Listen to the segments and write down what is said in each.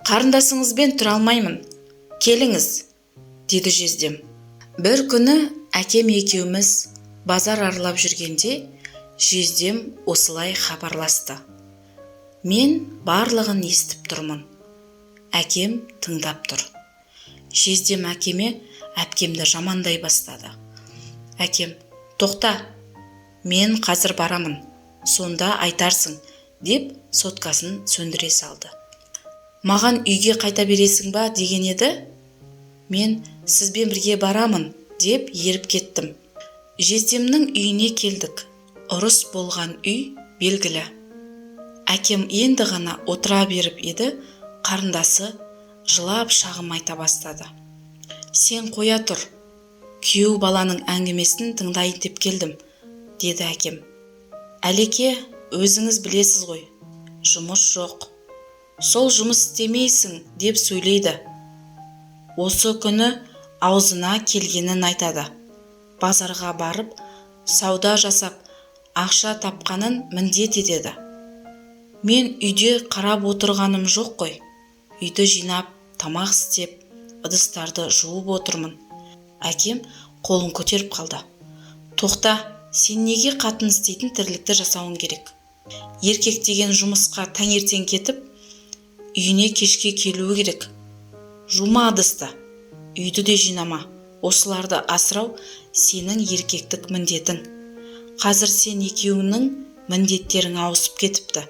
Қарындасыңызбен тұра алмаймын, келіңіз, деді жездем. Бір күні әкем екеуміз базар аралап жүргенде жездем осылай хабарласты. Мен барлығын естіп тұрмын. Әкем тыңдап тұр. Жездем әкеме әпкемді жамандай бастады. Әкем: «Тоқта, мен қазір барамын, сонда айтарсың», – деп соткасын сөндіре салды. Маған үйге қайта бересің ба деген еді, мен сізбен бірге барамын деп еріп кеттім. Жездемнің үйіне келдік. Ұрыс болған үй белгілі. Әкем енді ғана отыра беріп еді, қарындасы жылап шағым айта бастады. «Сен қоя тұр, күйеу баланың әңгімесін тыңдайын деп келдім», – деді әкем. «Әлеке, өзіңіз білесіз ғой, жұмыс жоқ. Сол жұмыс істемейсің деп сөйлейді. Осы күні аузына келгенін айтады. Базарға барып, сауда жасап, ақша тапқанын міндет етеді. Мен үйде қарап отырғаным жоқ қой. Үйді жинап, тамақ істеп, ыдыстарды жуып отырмын». Әкем қолын көтеріп қалды. «Тоқта, сен неге қатын істейтін тірлікті жасауың керек? Еркек деген жұмысқа таңертең кетіп, үйіне кешке келуі керек. Жума ыдысты, үйді де жинама. Осыларды асырау сенің еркектік міндетің. Қазір сен екеуіңнің міндеттерің ауысып кетіпті.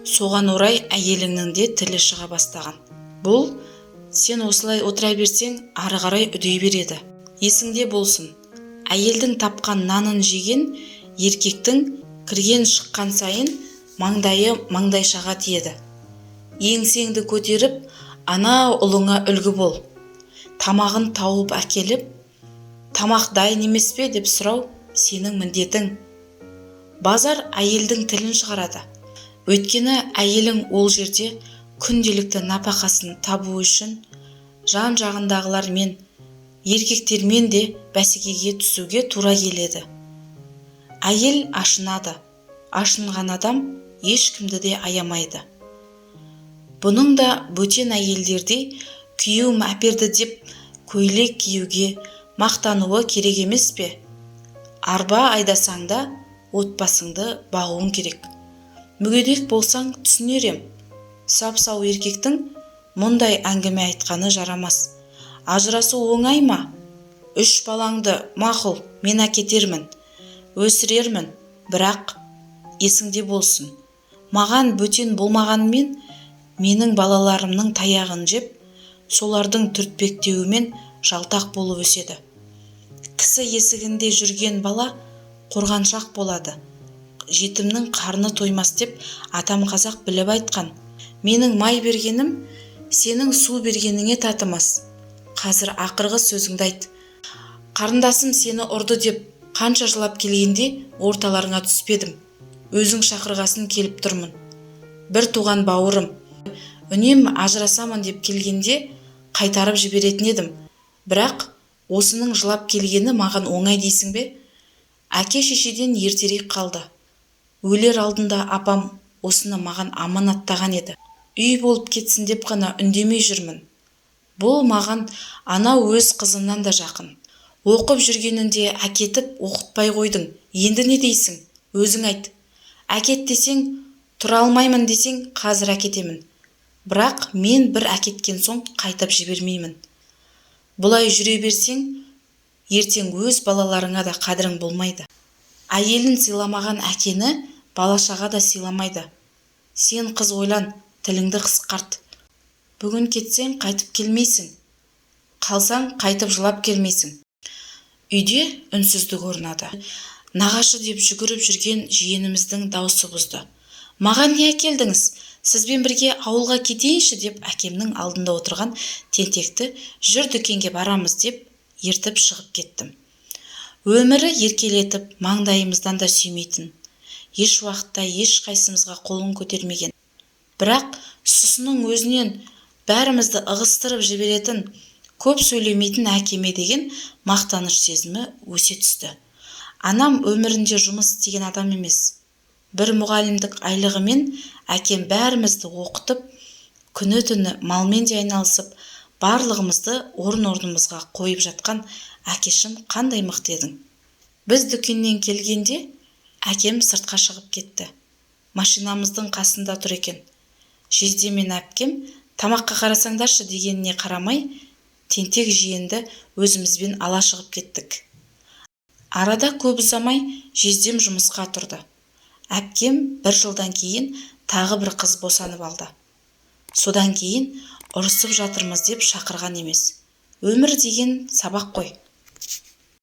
Соған орай әйеліңнің де тілі шыға бастаған. Бұл сен осылай отыра берсең, ары қарай үдей береді. Есіңде болсын, әйелдің тапқан нанын жеген еркектің кірген шыққан сайын маңдайы маңдайшаға тиеді. Еңсеңді көтеріп, ана ұлыңа үлгі бол. Тамағын тауып әкеліп, тамақ дайын емес пе деп сұрау сенің міндетің. Базар әйелдің тілін шығарады. Өйткені әйелің ол жерде күнделікті напақасын табу үшін жан-жағындағылармен, еркектермен де бәсекеге түсуге тура келеді. Әйел ашынады. Ашынған адам ешкімді де аямайды. Бұның да бөтен әйелдердей күйеуім әперді деп көйлек киюге мақтануы керек емес пе? Арба айдасаң да, отбасыңды бағуың керек. Мүгедек болсаң, түсінер ем. Сап-сау еркектің мұндай әңгіме айтқаны жарамас. Ажырасу оңай ма? Үш балаңды, мақұл, мен әкетермін, өсірермін, бірақ есіңде болсын, маған бөтен болмағанымен, менің балаларымның таяғын жеп, солардың түртпектеуімен жалтақ болып өседі. Кісі есігінде жүрген бала қорғаншақ болады. Жетімнің қарны тоймас деп атам қазақ біліп айтқан. Менің май бергенім сенің су бергеніңе татымас. Қазір ақырғы сөзіңді айт. Қарындасым сені ұрды деп қанша жылап келгенде, орталарыңа түспедім. Өзің шақырғасын келіп тұрмын. Бір туған бауырым үнемі ажырасамын деп келгенде, қайтарып жіберетін едім. Бірақ осының жылап келгені маған оңай дейсің бе? Әке шешеден ертерек қалды. Өлер алдында апам осыны маған аманаттаған еді. Үй болып кетсін деп қана үндемей жүрмін. Бұл маған анау өз қызымнан да жақын. Оқып жүргенінде әкетіп оқытпай қойдың. Енді не дейсің? Өзің айт. Әкет десең, тұра алмаймын десең, қазір әкетемін. Бірақ мен бір әкеткен соң қайтып жібермеймін. Бұлай жүре берсең, ертең өз балаларыңа да қадірің болмайды. Әйелін сыйламаған әкені бала-шаға да сыйламайды. Сен, қыз, ойлан, тіліңді қысқарт. Бүгін кетсең, қайтып келмейсің. Қалсаң, қайтып жылап келмейсің». Үйде үнсіздік орнады. Нағашы деп жүгіріп жүрген жиеніміздің даусы бұзды. «Маған не әкелдіңіз? Сізбен бірге ауылға кетейінші», – деп әкемнің алдында отырған тентекті «жүр, дүкенге барамыз» деп ертіп шығып кеттім. Өмірі еркелетіп маңдайымыздан да сүймейтін, еш уақытта ешқайсымызға қолын көтермеген, бірақ сұсының өзінен бәрімізді ығыстырып жіберетін, көп сөйлемейтін әкеме деген мақтаныш сезімі өсе түсті. Анам өмірінде жұмыс істеген адам емес. Бір мұғалімдік айлығымен әкем бәрімізді оқытып, Күні-түні малмен де айналысып, барлығымызды орын-орнымызға қойып жатқан әкешім, қандай мықты едің. Біз дүкеннен келгенде әкем сыртқа шығып кетті. Машинамыздың қасында тұр екен. Жездем мен әпкем тамаққа қарасаңдаршы дегеніне қарамай, тентек жиенді өзімізбен ала шығып кеттік. Арада көп ұзамай жездем жұмысқа тұрды. Әпкем бір жылдан кейін тағы бір қыз босанып алды. Содан кейін ұрысып жатырмыз деп шақырған емес. Өмір деген сабақ қой.